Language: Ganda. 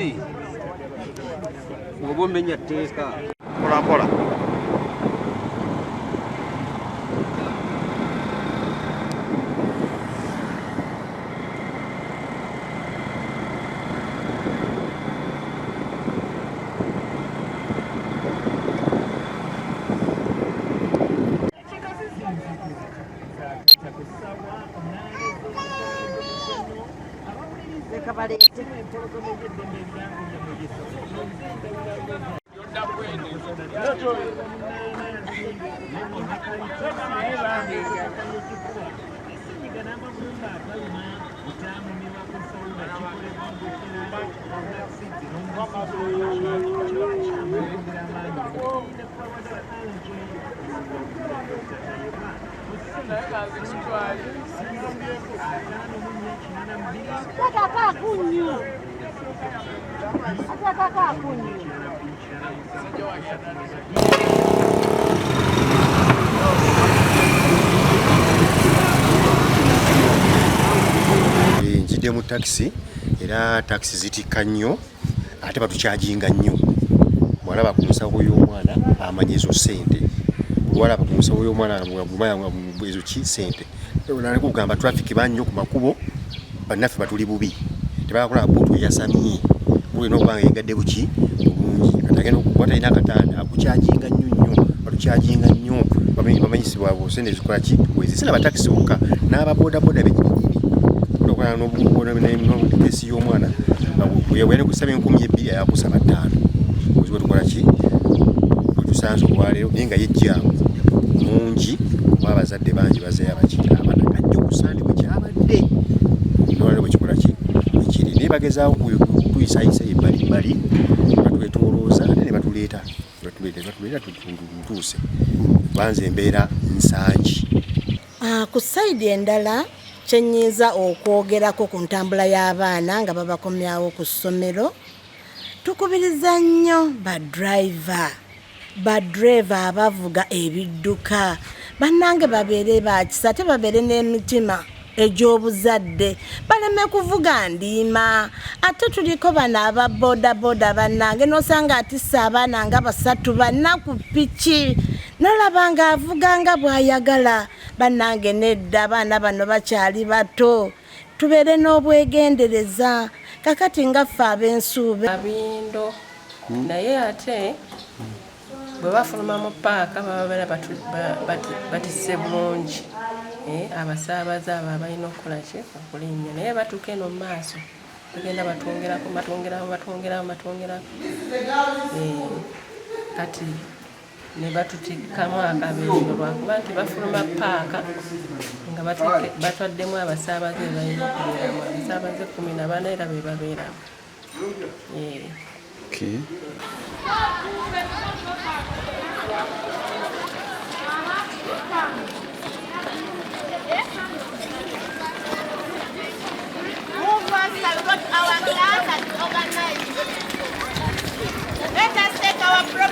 Kumi oba omenya tteeka. Mpola mpola. Leka baleete. Tekako akunyu. Atekako akunyu. Njidde mu takisi era takisi zitikka nnyo ate batukyajinga nnyo. Bw'alaba ku nsawo y'omwana amanya ezo ssente, bw'alaba ku nsawo y'omwana ezo ki ssente. Kugamba traffic bangi nnyo ku makubo, bannaffe batuli bubi, tebakola buutu eyasamye olina okuba nga yegadde buki bulungi. Kati agenda okuba talina akatanda akukyajinga nnyo nnyo, batukyajinga nnyo, bamanyisibwa sente zikola ki wezi. Si n'abatakisi bokka, n'ababodaboda bennyininyini olwokuba n'obukeesi y'omwana bweyali kusaba 2000 ayakusaba 5. Obuzibu tukola ki bwetusanze olwaleero, naye nga yejjaamu mungi kuba abazadde bangi bazeeyo abaki abaana kajja okusande bwe kyabadde nolwaleero bwe kikola ki ekiri, naye bagezaako kutuyisayisa ebbalibbali batwetolooza ate ne batuleeta batuleeta tutuuse banze embeera nsangi. Ku sayidi endala kyennyinza okwogerako ku ntambula y'abaana nga babakomyawo ku ssomero, tukubiriza nnyo badriver abavuga ebidduka bannange babeere bakisa ate babeere n'emitima egy'obuzadde, baleme kuvuga ndiima. Ate tuliko bano aba bodaboda bannange n'osanga atisse abaana nga 3 4 ku piki, nolaba ng'avuga nga bw'ayagala. Bannange nedda, abaana bano bakyali bato, tubeere n'obwegendereza. Kakati nga ffe ab'ensuube abindo naye ate bwe bafuluma mu paaka baba batisse bulungi abasaabaze abo abalina okukola ki okulinnya, naye batuuka eno mu maaso bagenda batwongerako batwongerako batwongerako batwongerako kati ne batutikkamu akabengo lwakuba nti bafuluma paaka nga batwaddemu abasaabaze be balina okubeeramu, abasaabaze 14 era be babeeramu. Okay. Move on, so we got our class and organize. Let us take our proper